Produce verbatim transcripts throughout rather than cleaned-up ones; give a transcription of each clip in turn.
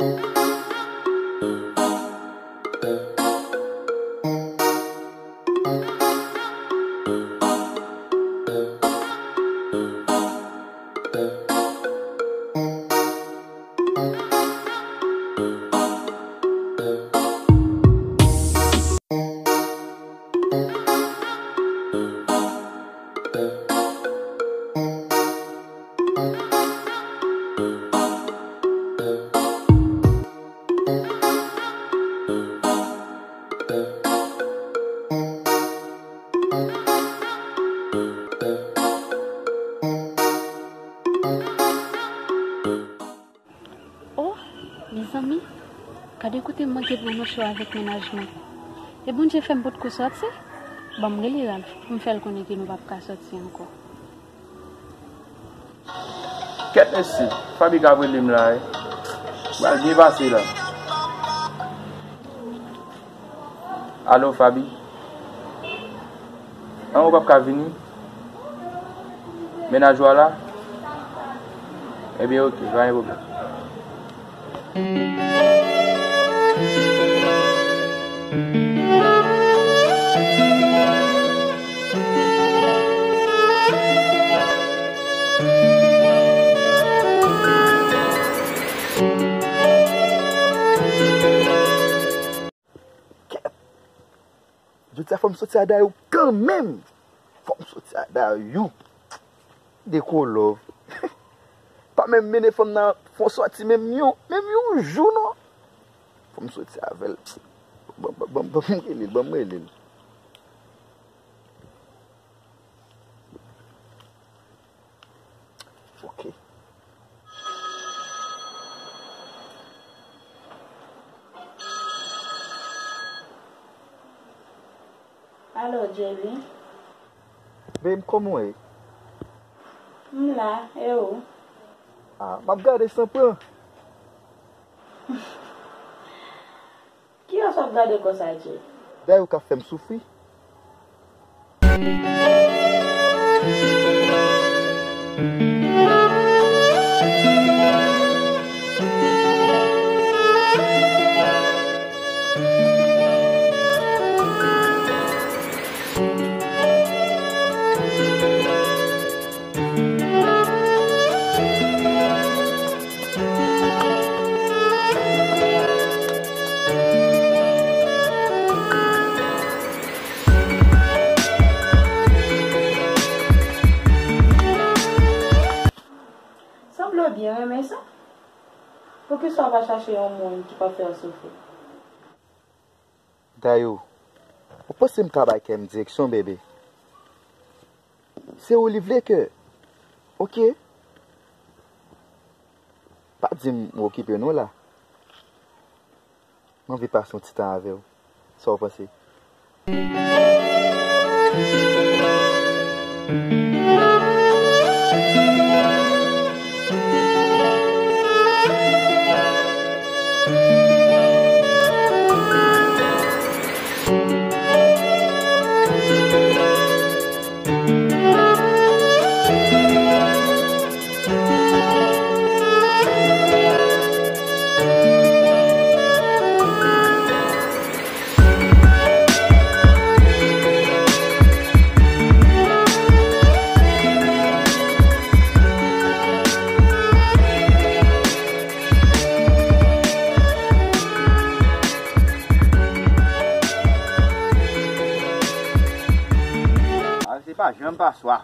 Oh, mezanmi, gade kote m manke pran mouchwa avèk mennaj mwen. E Bondye fè m potko sòti. Ban m rele Ralph pou m fè l konnen ke nou p ap ka sòti ankò. Kèt mesye, Faby k ap rele m la wi. Pral byen pase la. Alo, Faby? An, ou p ap ka vini? Mennaj ou a la? Ebyen, oke, pa gen pwoblèm. Kèt! Jodi a fò m soti a Dayou kanmenm. Fò m soti a Dayou. Deko love. Pa menm mennen fanm nan fè yon sòti menm yon, menm yon jou non. Fò m soti avè l. Ban, ban, ban, ban m rele l, ban m rele l. Ok. Alo, Jerry. Babe, kòman w ye? M la, e ou? Ah, m ap gade san pran. Kiyès w ap gade konsa, Jerry? Dayou k ap fè m soufri. Sanble w byen renmen sa. Poukisa w pa chache yon moun ki p ap fè w soufri? Dayou, ou panse m ka bay kè m direksyon, bebe? Se ou li vle ke, oke? Pa di m ou okipe non la. M anvi pase yon ti tan avè w. Sa w panse? Al se pa janm pa swaf.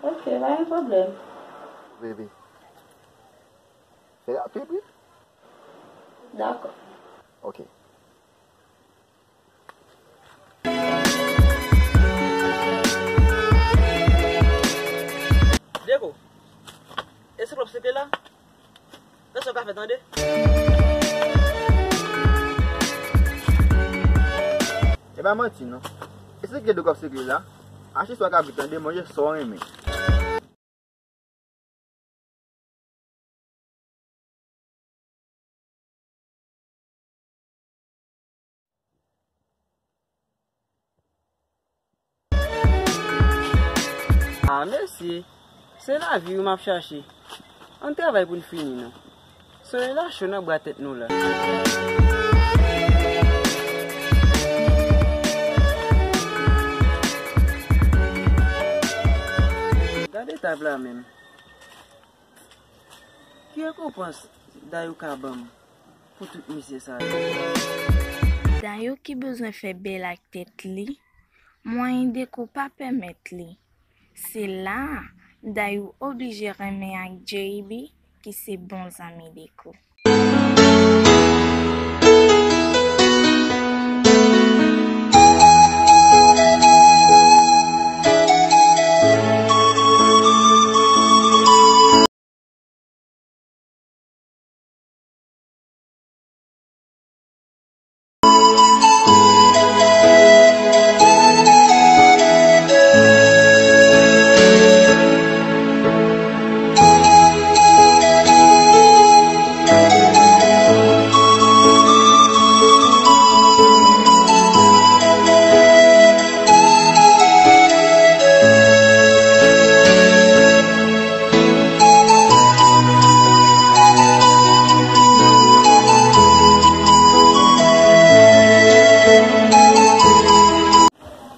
Ok, pa gen pwoblèm. Baby. Fè rapid, wi. Dakò. Ok. Deko, e se pwòp sekre la? Fè sa w ka fè tande. E pa manti non. E se ki de kòb sekre la? Achte sa w ka vle tande, manje sa w renmen. Mesye, se lavi wi m ap chache. Ann travay pou n fini non. Solèy la cho nan bra tèt nou la. Gade tab la menm. Ki rekonpans Dayou ka ban m pou tout mizè sa yo? Dayou ki bezwen fè bèl ak tèt li, mwayen deko pa pèmèt li. Se la a, Dayou oblije renmen ak J B, ki se bon zanmi deko.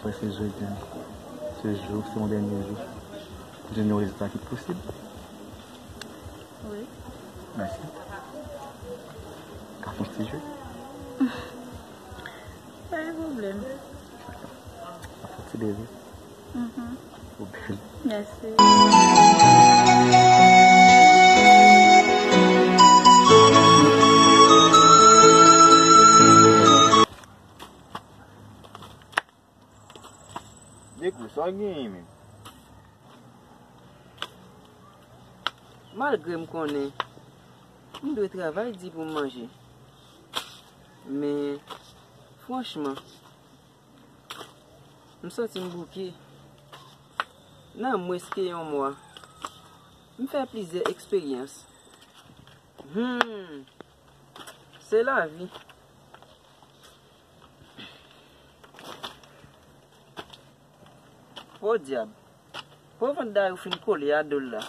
Prèske jodi a, se jou, se yon dènye jou pou jwenn yon rezilta ki posib. Wi. Mèsi. Ka fè yon ti jwe? Pa gen pwoblèm. Ka fè yon ti bebe? Mhm. Ou bèl. Mèsi. Deko, sa w genyen menm? Malgre m konnen m dwe travay di pou m manje, men franchman, m santi m bouke. Nan mwens ke yon mwa, m fè plizyè eksperyans. Hmm, se lavi. Podyab! Pòv vant Dayou fin kole a do l la.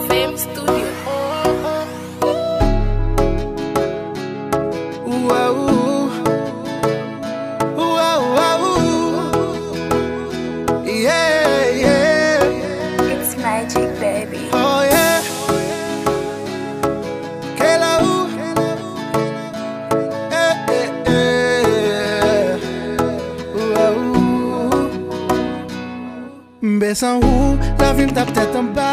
Fame Studio. Wow. Wow, wow. Yeah, yeah. It's magic, baby. Oh, yeah. Kela ou. Eh, eh, eh. Wow. M bèsan ou, lavi m t ap tèt anba.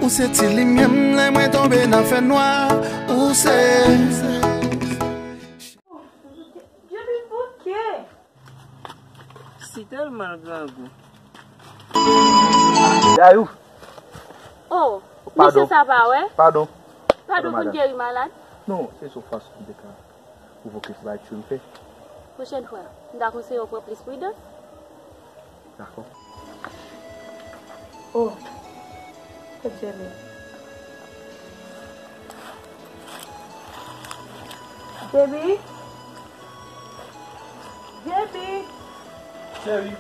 Ou se ti limyè m lè mwen tonbe nan fènwa. Ou se. Djeni bouke. Si tèlman l grangou. Dayou. Oh, padon. Mesye sa pa wè? Padon. Padon pou n geri malad? Non, se soufrans m te ka pwovoke se bagay m fè. Pwochèn fwa, m ta konseye w pran plis pridans. Dakò. Oh, tèt J B. J B? J B? Cheri.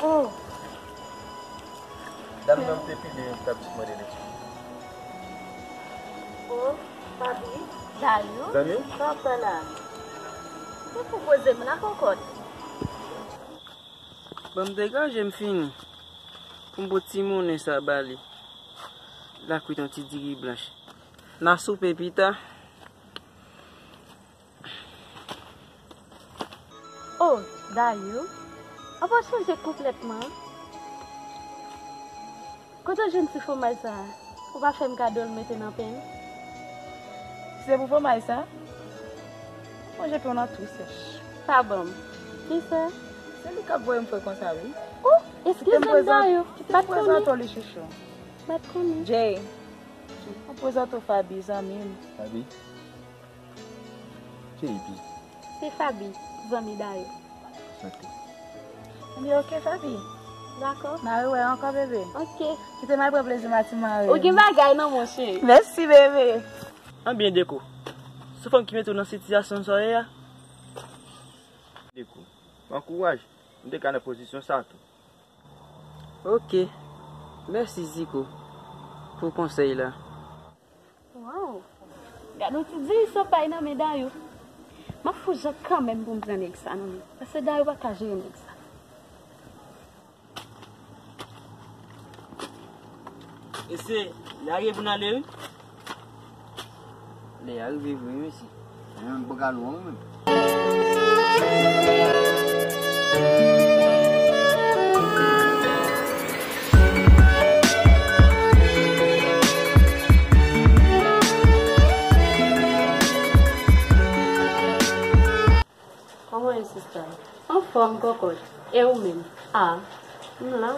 Oh. Dam nan m te pile, m t ap jis mande l eskiz. Oh, Faby, Dayou, zanmi w? Sa w ap fè la? Se pou poze m la, kòkòt. Ban m degaje m fini pou m pot ti monnen sa ba li. L a kwit yon ti diri blanch. N a soupe pita. Oh, Dayou, ou pa chanje konplètman. Kote w jwenn ti fwomaj sa a? Ou pa fè m kado l mete nan pen m? Si se pou fwomaj sa, manje pen w nan tou sèch. Pa ban m. Kisa? Se li k ap voye m fè konsa, wi. Oh, eskize m, Dayou. Kite m prezante w li, chouchou. M pa t konnen. Jay, m ap prezante w Faby, zanmi m. Faby? J B. Se Faby, zanmi Dayou. Anchante. Ebyen, oke, Faby. Dakò. N a rewè ankò, bebe. Oke. Kite m al pran plezi m a ti mari m. Ou gen bagay nan men w, cheri. Mèsi, bebe. Anbyen, Deko, se fanm ki mete w nan sitiyasyon sa w ye a. Deko, pran kouraj, m te ka nan pozisyon sa tou. Ok. Mèsi, Ziko, pou konsèy la. Waw! Gad yon ti diri san pay nan men Dayou. M ap fè yon jan kanmenm pou m pran nèg sa nan men. Paske Dayou pa ka jere nèg sa. Mesye, lè a gen pou n ale, wi. Lè a rive vre, wi, mesye. Mwen menm, m paka lwen, wi, menm. Kòman w ye, sista? Anfòm, kòkòt. E ou menm? A, m la.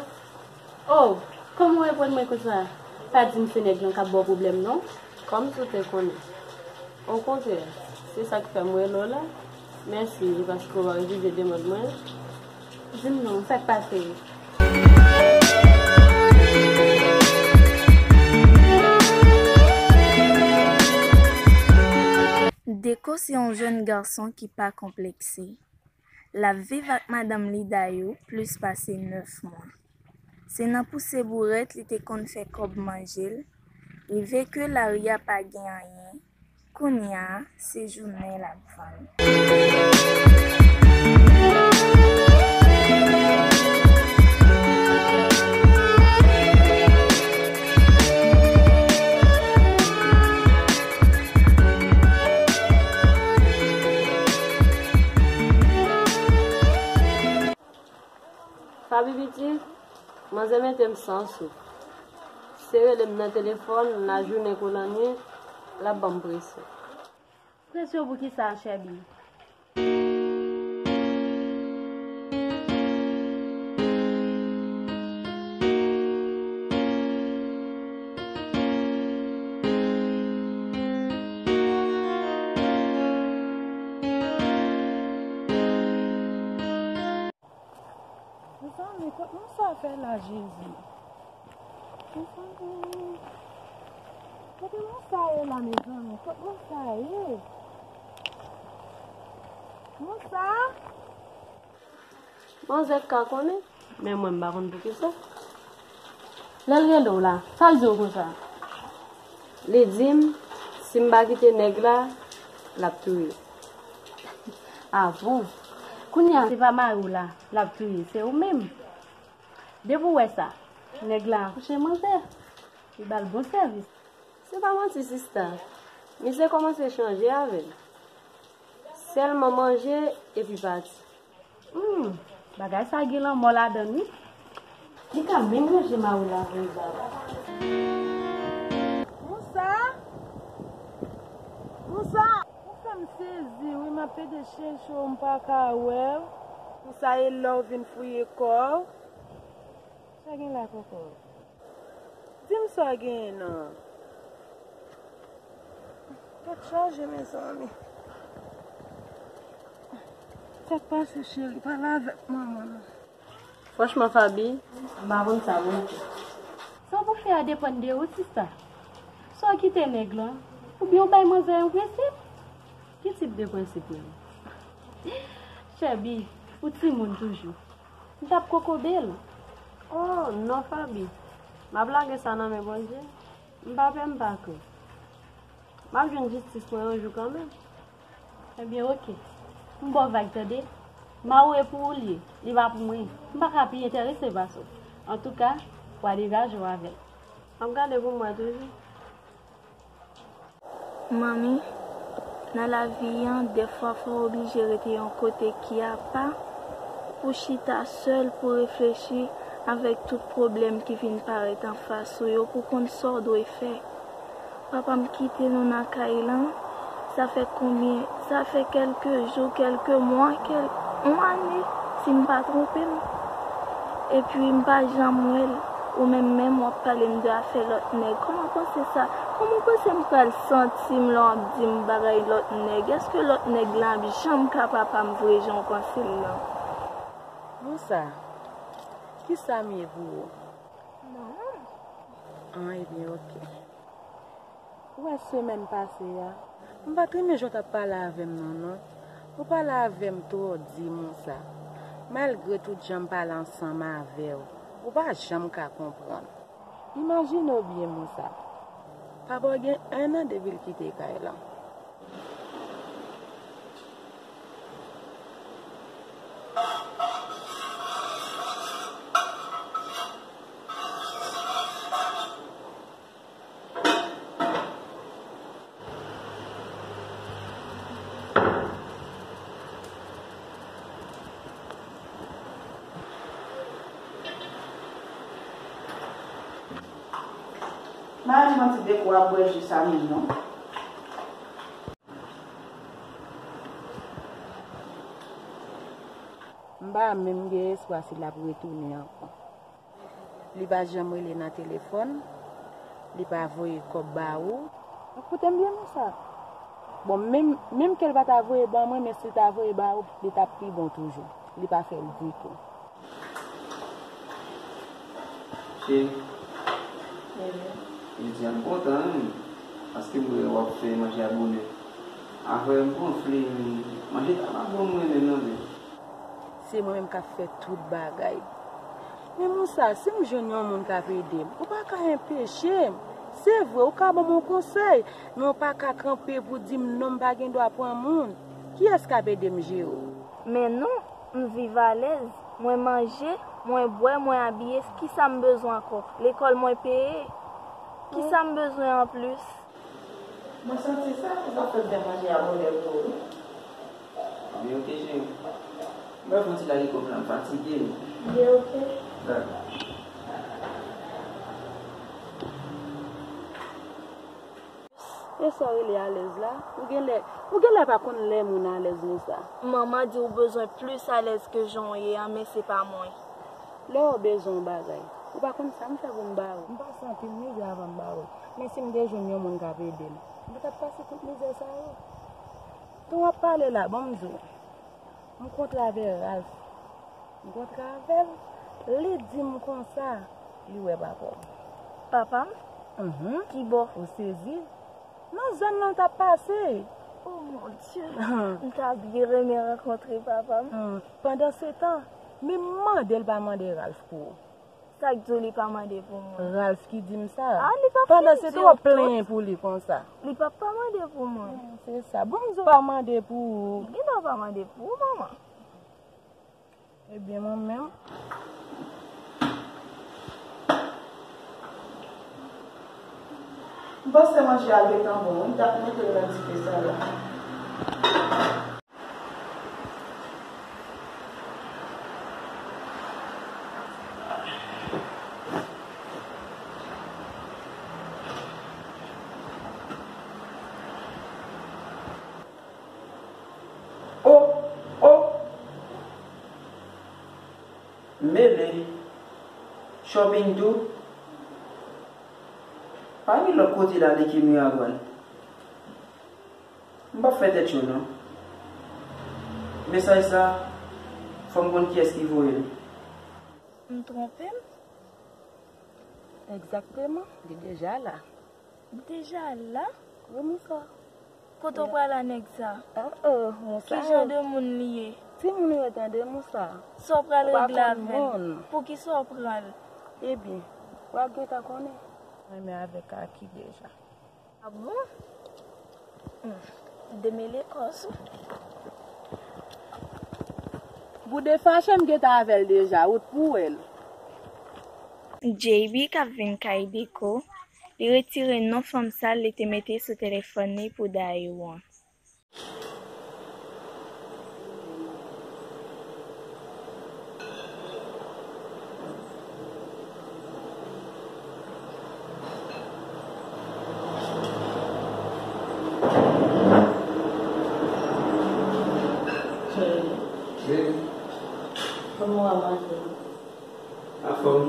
Oh, kòman w reprann mwen konsa? Pa di m se nèg lan k ap ba w pwoblèm, non. Kòmsi w te konnen. Okontrè, se sa k fè m rele w la. Mèsi paske w pa refize demann mwen. Di m non, sa k pase? Deko se yon jèn gason ki pa konplekse. L ap viv ak madanm li Dayou plis pase nèf mwa. Se nan pouse bourèt li te konn fè kòb manje l, rive ke lari a pa gen anyen, kounye a, se jounen l ap vann. Faby pitit, manzè mete m san souf. Se rele m nan telefòn, lajounen kou lannwit, l ap ban m presyon. Presyon pou kisa, Chèbi? Mezanmi, kot Moussa fè la, Jezi? Mezanmi, kote Moussa ye la, mezanmi? Kot Moussa ye? Moussa? Manzè ka konnen, men mwen m pa konn poukisa. Lè l rele w la, sa l di w konsa? Li di m, si m pa kite nèg la, l ap touye. A bon? Kounye a, se pa mari w la, l ap touye, se ou menm. Depi w wè sa, nèg la kouche manzè, li ba l bon sèvis. Se pa manti, sista. Misye kòmanse chanje avè l. Sèlman manje epi pati. Hmm, bagay sa gen lanmò ladan l, wi. Li ka menm ranje mari l avè l bab. Moussa? Moussa? Ou fè m sezi, wi, m ap tande chèche w, m pa ka wè w. Moussa, e lè w vin fouye kò w? Sa gen la, kòkò? Di m sa w genyen nan. Tèt chaje, mezanmi. Sa k pase, cheri? Pale avèk manman non. Franchman, Faby, m pa konn sa pou m fè. Sa w pou fè a depann de ou, sista. Swa w kite nèg lan, oubyen w bay manzè yon prensip. Ki tip de prensip menm? Chèbi, ou timoun toujou. M t ap kokobe l. Oh, non, Faby. M ap lage sa nan men Bondye. M pa pè, m pa krent. M ap jwenn jistis mwen yon jou kanmenm. Ebyen, oke. M ba w vag, tande. Mari w e pou ou l ye. Li pa pou mwen. M pa ka pi enterese pase w. Antouka, w a degaje w avè l. M ap gade pou m wè toujou. Manmi, nan lavi an, dèfwa fò w oblije rete yon kote ki apa, pou chita sèl, pou reflechi avèk tout pwoblèm ki vin parèt anfas ou yo, pou konn sa w dwe fè. Papa m kite nou nan kay lan, sa fè konbyen? Sa fè kèlke jou, kèlke mwa, kèl, yon ane, si m pa twonpe m. Epi m pa janm wè l. Ou menm menm w ap pale m de afè lòt nèg. Kòman w panse sa? Kòman w panse m pral santi m lè w ap di m bagay lòt nèg? Èske lòt nèg lan ap janm ka papa m vre jan w panse l lan? Moussa, kisa m ye pou ou? Manman. An, ebyen, oke. Ou wè Semèn pase a, m pa t renmen jan w t ap pale avè m nan, non. Ou pale avè m twò di, Moussa. Malgre tout jan m pale ansanm avè w, ou pa janm ka konprann. Imajine w byen, Moussa. Papa w gen en an depi l kite kay lan. Mari, yon ti deko ap bwè ji sa menm non. M pa menm gen espwa si l ap retounen ankò. Li pa janm rele nan telefòn, li pa voye kòb ba ou. Ou koute m byen, Moussa. Bon, menm, menm ke l pa ta voye ban mwen, men si l ta voye ba ou, li t ap pi bon toujou. Li pa fè l ditou. Cheri, jodi a m kontan, wi, paske m wè w ap fè manje a bonè. Avan m konfle, manje ta pa bon mwen menm non, men. Se mwen menm k ap fè tout bagay. Men Moussa, si m jwenn yon moun k ap ede m, ou pa ka enpeche m. Se vre, ou ka ban m yon konsèy, men ou pa ka kanpe pou di m non, m pa gen dwa pran moun. Kiyès k ap ede m jere w? Men non, m viv alèz. Mwen manje, mwen bwè, mwen abiye. Kisa m bezwen ankò? Lekòl mwen peye. Kisa m bezwen anplis? Mwen santi sa, sa fè byen manje a bonè pou ou. Byen, oke, cheri. Mwen fè yon ti lage kòb la, m fatige, wi. Byen, oke. Dakò. E sa w rele alèz la? Ou genlè, ou genlè pa konn lè moun alèz konsa. Manman di w bezwen plis alèz ke jan w ye an, men se pa mwen. Lè w bezwen yon bagay, ou pa konn sa m fè pou m ba ou. M pase anpil mizè avan m ba ou. Men si m te jwenn yon moun k ap ede m, m pa t ap pase tout mizè sa yo. Tan w ap pale la, ban m di w. M kontre avè Ralph. M kontre avè l. Li di m konsa, li wè papa w. Papa m? Mhm. Kibò? Ou sezi? Nan zòn nan l t ap pase. Oh mon Dieu! M ta byen renmen rankontre papa m. Hmm. Pandan se tan, men m mande l pa mande Ralph pou ou. Sa k di w li pa mande pou mwen? Ralph ki di m sa. Ah, li p ap fè m di w tout. Pandan se tan w ap plenyen pou li konsa. Li p ap pa mande pou mwen. Hmm, se sa. Bon, m di w pa mande pou ou. Li gendwa pa mande pou ou, manman. Ebyen, mwen menm. M panse manje a gentan bon, wi. M t ap mete l nan dife sa la. O, o! Mele. Shopping tou. Pa gen lòt kote la de ke Miragwàn. M p ap fè tèt cho non. Mesaj sa, fò m konn kiyès ki voye l. M twonpe m? Egzakteman, li deja la. Deja la? Wi, Moussa. Kote w pral a nèg sa? Oh, oh, Moussa. Ki jan de moun li ye? Timoun yo tande, Moussa. Sa w pral regle avè l? Poukisa w pran l? Ebyen, w ap gentan konnen. Renmen avèk Aki deja. Ah bon? Hmm. Demele kòz ou. Boude fache m gentan avè l deja, ou t pou wè l. J B k ap vin kay Deko, li retire non fanm sa l li te mete sou telefòn li pou Dayou an. Cheri. Wi. Kòman w ap mache? Anfòm.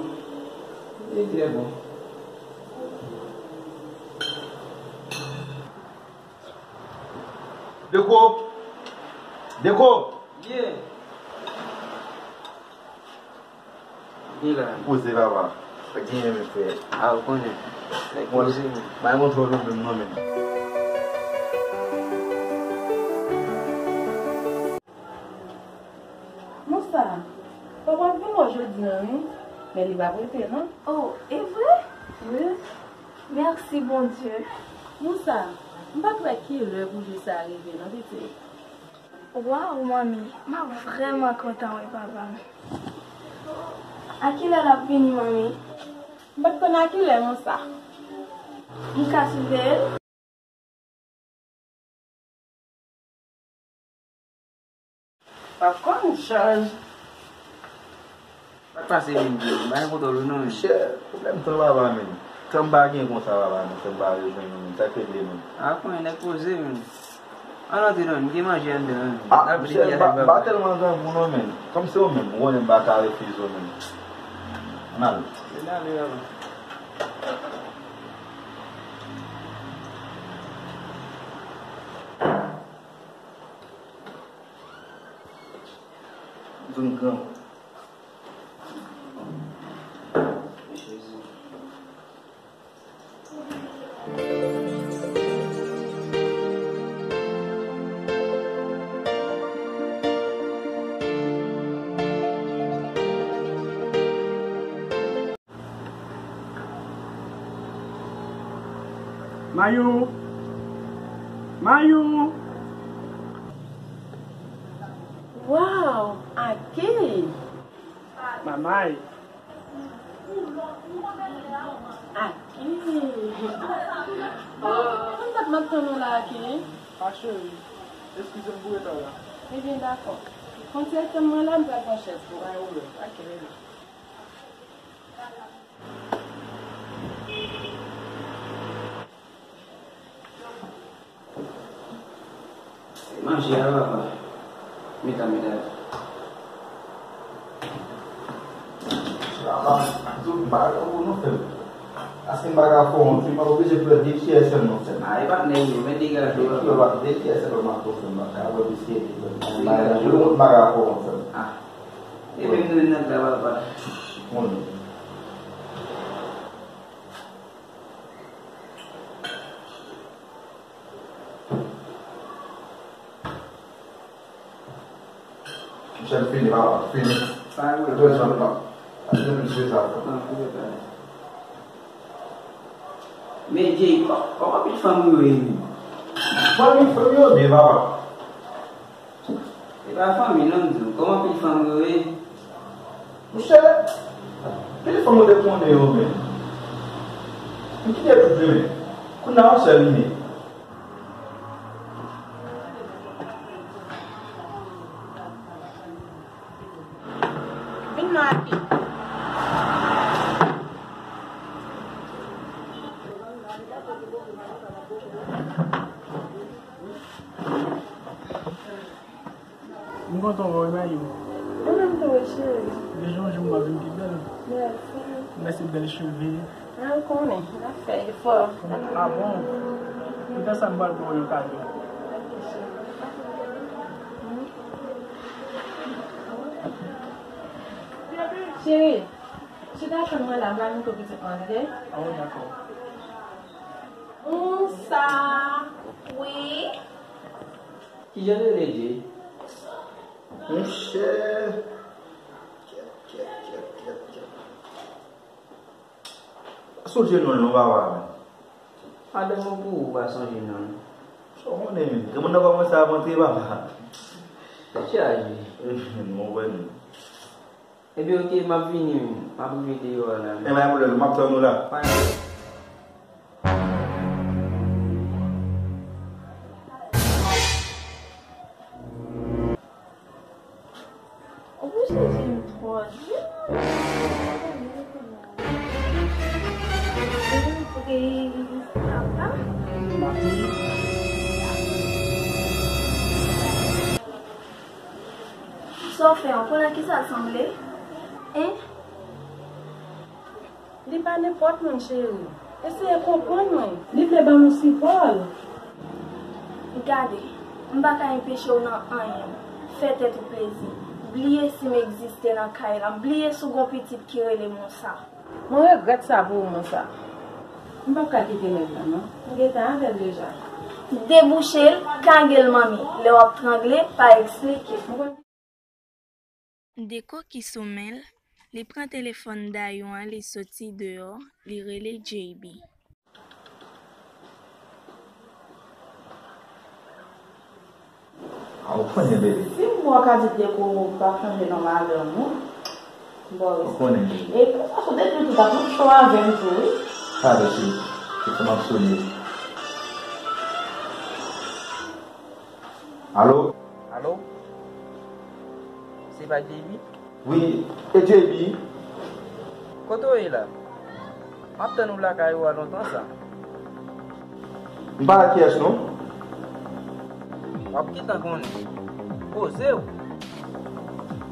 Li trè bon. Deko! Deko! Ye. Vin la. Poze, papa. Sa k genyen, men, frè? A, ou konnen. Nèg poze, men. Bay kontrol ou menm, non, men. Wi, men li p ap rete, non. Oh, e vre? Wi. Mèsi, Bondye. Moussa, m pa t wè kilè pou jou sa a rive, non, pitit. Waw, manmi, m ap vrèman kontan wè papa m. A kilè l ap vini, manmi? M pa t konn a kilè, Moussa. M ka siveye l? Pap konn chaj. Sa k pase menm, Dye? M pa gen kontwòl ou non, menm. Chè, pwoblèm tan papa menm. Tan m pa gen konsa papa menm, tan m pa rejwenn nou menm. Sa k regle menm? A, konnen nèg poze menm. Ann antre non, m gen manje anndan menm. A, chè, m pa, m pa tèlman grangou non menm. Kòm se ou menm, ou konnen m pa ka refize w menm. Ann ale. Ann ale, papa. Zòn gran. Mayou! Mayou! Waw, Aki! Mamay! Aki! Konn dat m ap tann ou la, Aki? A cheri, eskize m pou reta w la. Ebyen, dakò. Kontinye tann mwen la, m pral pran chèz pou ou. Pa gen pwoblèm. Aki, rele. Manje a, papa. Meta, meta. Papa, m pa ka pou nou fè m. Paske m pa ka fè yon ti, m pa oblije pran de kiyès sèlman fè m. A, e pa nèg yo, men degaje w, papa. De kiyès sèlman m ap fè m, papa. Apre piske m pa ka fè yon fè m. A. Epi m nan nèg la, papa. Mwen. Michel fini, papa, fini. Pa gen pwoblèm. Bezwen pa. Bezwen plis ke sa. Pa gen pwoblèm. Men Jay, kò-, kòman anpil fanm yo ye menm? Fanmi, fanmi yo byen, papa. E pa fanmi non, m di w. Kòman anpil fanm yo ye? Monchè, pil fanm ou te konnen yo menm. M kite tout yo menm. Kounye a yon sèl li ye. Vin non, Aki. M kontan wè w, Mayou. Mwen menm tou wi, cheri. Deja yon jou m ap vin pi bèl. Mèsi. Mèsi bèl cheve. Mwen konnen, n ap fè efò. A bon? Poutan sa m pral ba w yon kado. Cheri, chita tann mwen la, m pral montre w pitit mwen, oke? A bon, dakò. Bonsa. Wi. Kijan l rele, Jay? Monchè. Kèt, kèt, kèt, kèt, kèt. Pa sonje non l non, papa. Madanm ou pou ou pa sonje non l. Sa w konnen menm. Granmoun nan kòmanse ap antre, papa. Tèt chaje. Mwen wè nou. Ebyen, oke, m ap vini, m ap rive deyò a la. E pa gen pwoblèm, m ap tann ou la. Pa gen pwoblèm. Ou bouche je m twò di. Sa w fè an? Konnen kisa l sanble? Hein? Li pa nenpòt moun, cheri. Eseye konprann mwen. Li vle ban nou sipò l. Gade, m pa ka enpeche w nan anyen. Fè tèt ou plezi. Bliye si m egziste nan kay la. Bliye si w gon pitit ki rele Monsa. Mwen regrèt sa pou ou, Monsa. M p ap ka kite nèg la, non. M gentan avè l deja. Debouche l, kage l, manmi. Lè w ap trangle, pa eksplike. De koki sou men l, Li pran telefòn Dayou an, li soti deyò, li rele J B. A, ou konnen, baby. Si m wè w ka di de kou ou pa chanje non madanm ou. Boris. Ou konnen, baby. E pou sa, sou depi ou tou pa tou cho avè m tou, wi. Pardon, cheri. Se sa m ap sonye. Alo? Alo? Se pa J B? Wi, e J B. Kote w ye la? M ap tann ou lakay ou a lontan sa. M pa ak kiyès non. W ap gentan konnen. Poze w.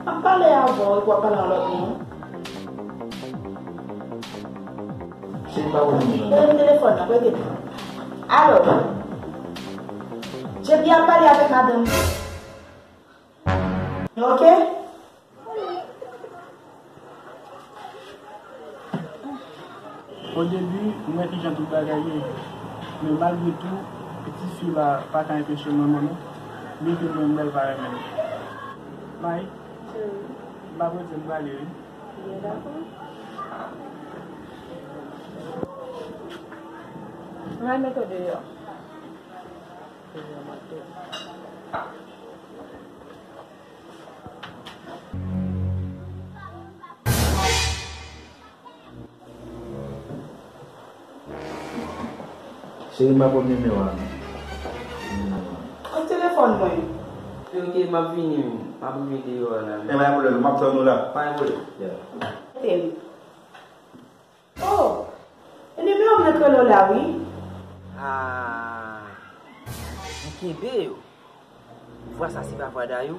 M ap pale avè w epi w ap pale yon lòt moun. Cheri pa wè m. Rele m telefòn nan, prete m. Alo. J B ap pale avèk madanm. Ok? O debi, m wè kijan tout bagay ye. Men malgre tou, pitit fi la pa ka enpeche m renmen w non. Byen ke mwen menm m wè l pa renmen m. May, m pa prese, m prale wi. Byen dakò. May mete w deyò. Cheri, m pa konn nimewo a non. Nimewo a. Ak telefòn mwen. Ok, ok, m ap vini, m ap rive deyò a la. Men pa gen pwoblèm, m ap tann ou la. Pa gen pwoblèm. Yeah. Tem. Oh! E nimewo m nan k rele w la wi. Ah! M kenbe yo. Vwa sa se pa vwa Dayou?